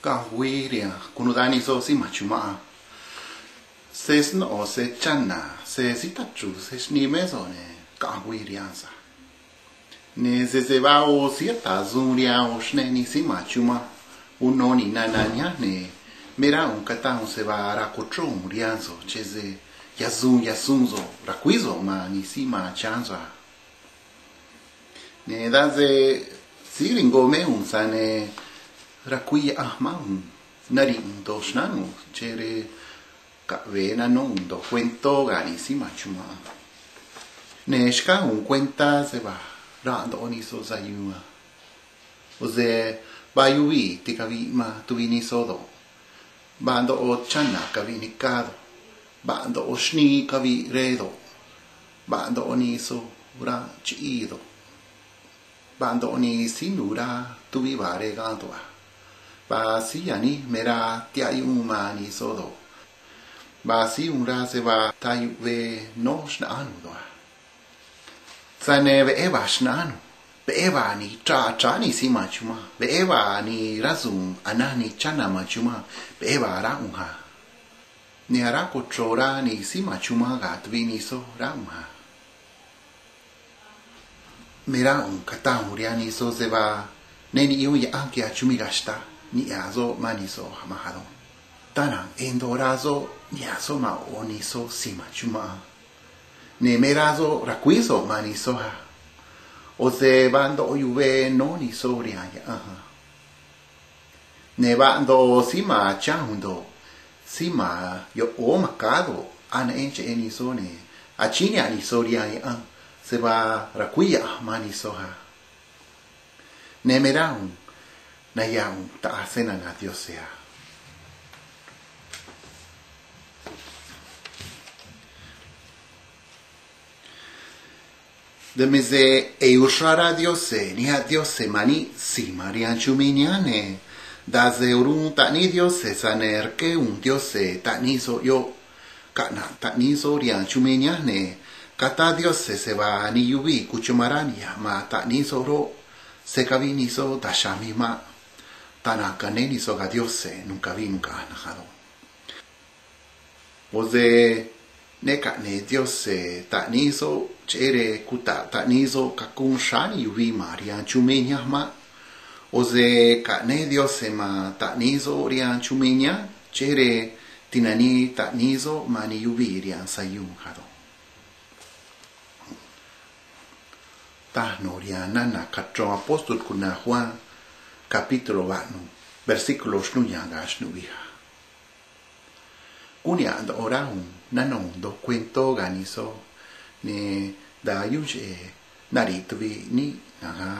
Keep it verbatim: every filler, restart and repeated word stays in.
Caꞌanj güii rihaan cunuda̱nj nij soꞌ síí ma̱n chumanꞌ a. Se̱ sno̱ꞌo, se̱ chana̱, se̱ síí tachru̱u̱, se̱ xnii mé so̱ꞌ, ne̱ caꞌanj güii rihaan sa̱ꞌ. Ne̱ sese vaa ꞌo̱ síí ata̱ suun rihaan ꞌo̱ xꞌneꞌ nij síí ma̱n chumanꞌ uno ni̱ꞌ nana̱ nihánj, ne̱ me rá ꞌu̱nj cataj ꞌu̱nj se vaa rá cuchró ꞌu̱nj rihaan so̱ꞌ, cheꞌé se ya̱ suun ya̱ suun so̱ꞌ ra̱cuíj so̱ꞌ man nij síí ma̱n chiháán so̱ꞌ a. Ne̱ dan se síí ringo mé ꞌu̱nj, tza̱j ne̱ racuíj Yaꞌanj mán ꞌu̱nj nari̱ꞌ ꞌu̱nj do̱j xnáá nu̱ꞌ, cheꞌé rej caꞌve̱e nanó ꞌu̱nj do̱j cuentó ga̱ nij síí ma̱n chumanꞌ a. Ne̱ xcáj ꞌu̱nj cuentá se vaa ranꞌ ndoꞌo nij soꞌ sayuun a. ꞌO̱ se vaa yuvii̱ ticaviꞌ man tuviꞌ nij soꞌ do̱ꞌ, vaa ndoꞌo chana̱ caviꞌ ni̱cá do̱ꞌ, vaa ndoꞌo xnii caviꞌ re do̱ꞌ, vaa ndoꞌo nij soꞌ ranꞌ chiꞌii̱ do̱ꞌ, vaa ndoꞌo nij síí nu̱u̱ rá tuviꞌ vaa re gaꞌanj do̱ꞌ a. Vaa síí yaníj me rá tihaꞌ yuꞌunj man nij soꞌ do̱ꞌ, vaa síí uun rá se vaa ta̱ yuꞌvee nój xnaꞌánj nu̱ꞌ do̱ꞌ a. Tza̱j ne̱ veꞌé vaa xnaꞌánj nu̱ꞌ, veꞌé vaa nij chraꞌ chráá nij síí ma̱n chumanꞌ, veꞌé vaa nij rá su̱u̱n anaj nij chana̱ ma̱n chumanꞌ, veꞌé vaa rá ꞌu̱nj a. Ne̱ ará cochro̱j rá nij síí ma̱n chumanꞌ ga̱ tuviꞌ nij soꞌ rá ꞌu̱nj a. Me rá ꞌu̱nj cataj ꞌu̱nj rihaan nij soꞌ se vaa ne niꞌyón Yaꞌanj quiꞌyaj chumij ga̱ xta̱ꞌ niꞌya̱ soꞌ man nij soꞌ a̱ manj ado̱nj. Tana̱nj ꞌe̱ ndoꞌo rá soꞌ ni̱ꞌyaj soꞌ man ꞌo̱ nij soꞌ síí ma̱n chumanꞌ a. Ne̱ me rá soꞌ ra̱cuíj so̱ꞌ man nij soꞌ a. ꞌO̱ se vaa ndoꞌo yuve nó nij soꞌ rihaan Yaꞌanj a. Ne̱ vaa ndoꞌo síí ma̱n chiháán ꞌu̱nj do̱ꞌ, síí ma̱n yoꞌóó ma̱cáá do̱ꞌ, aneꞌén cheꞌé nij soꞌ, ne̱ achíín niha̱ꞌ nij soꞌ rihaan Yaꞌanj se vaa ra̱cuíj Yaꞌanj man nij soꞌ a. Ne̱ me rá ꞌu̱nj naya̱a̱ ꞌu̱nj taꞌa̱j snana̱ Diose̱ a. Dan me se ꞌe̱ uxrá rá Diose̱ niha̱ꞌ Diose̱ ma̱n níꞌ si̱j ma̱n rihaan chumij nihánj, ne̱ nda̱a se uruꞌ taꞌníí Diose̱, tza̱j ne̱ rqué ꞌu̱nj Diose̱ taꞌníí soꞌ yoꞌ. Caꞌna̱ꞌ taꞌníí soꞌ rihaan chumij nihánj, ne̱ cataj Diose̱ se vaa nij yuvii̱ cuchumán rá niha̱ꞌ man taꞌníí soꞌ roꞌ, se̱ caviꞌ nij soꞌ da̱j xa̱j nij maꞌ. Tana̱nj canéj nij soꞌ ga̱ Diose̱ nu̱ꞌ cavii nu̱ꞌ caꞌanj na̱nj ado̱nj. ꞌO̱ se né caꞌne̱ꞌ Diose̱ taꞌníí soꞌ cheꞌé rej cuta̱ꞌ taꞌníí soꞌ cacunꞌ xráá nij yuvii̱ ma̱n rihaan chumij nihánj maꞌ. ꞌO̱ se caꞌnéj Diose̱ ma̱n taꞌníí soꞌ rihaan chumij nihánj cheꞌé rej tinanii taꞌníí soꞌ man nij yuvii̱ rihaan sayuun ado̱nj. Taj nu̱ꞌ rihaan nana̱ cachro̱n apóstol cuꞌna̱j Juan, capítulo vaꞌnu̱j, versículo xnuu ya̱a̱n ga̱ xnuu vij a. Cúú niha̱ꞌ ndoꞌo rá ꞌu̱nj nano̱ ꞌu̱nj do̱j cuentó ga̱ nij soꞌ, ne̱ nda̱a yuún cheꞌe̱ nari̱ꞌ tuviꞌ níꞌ na̱nj á.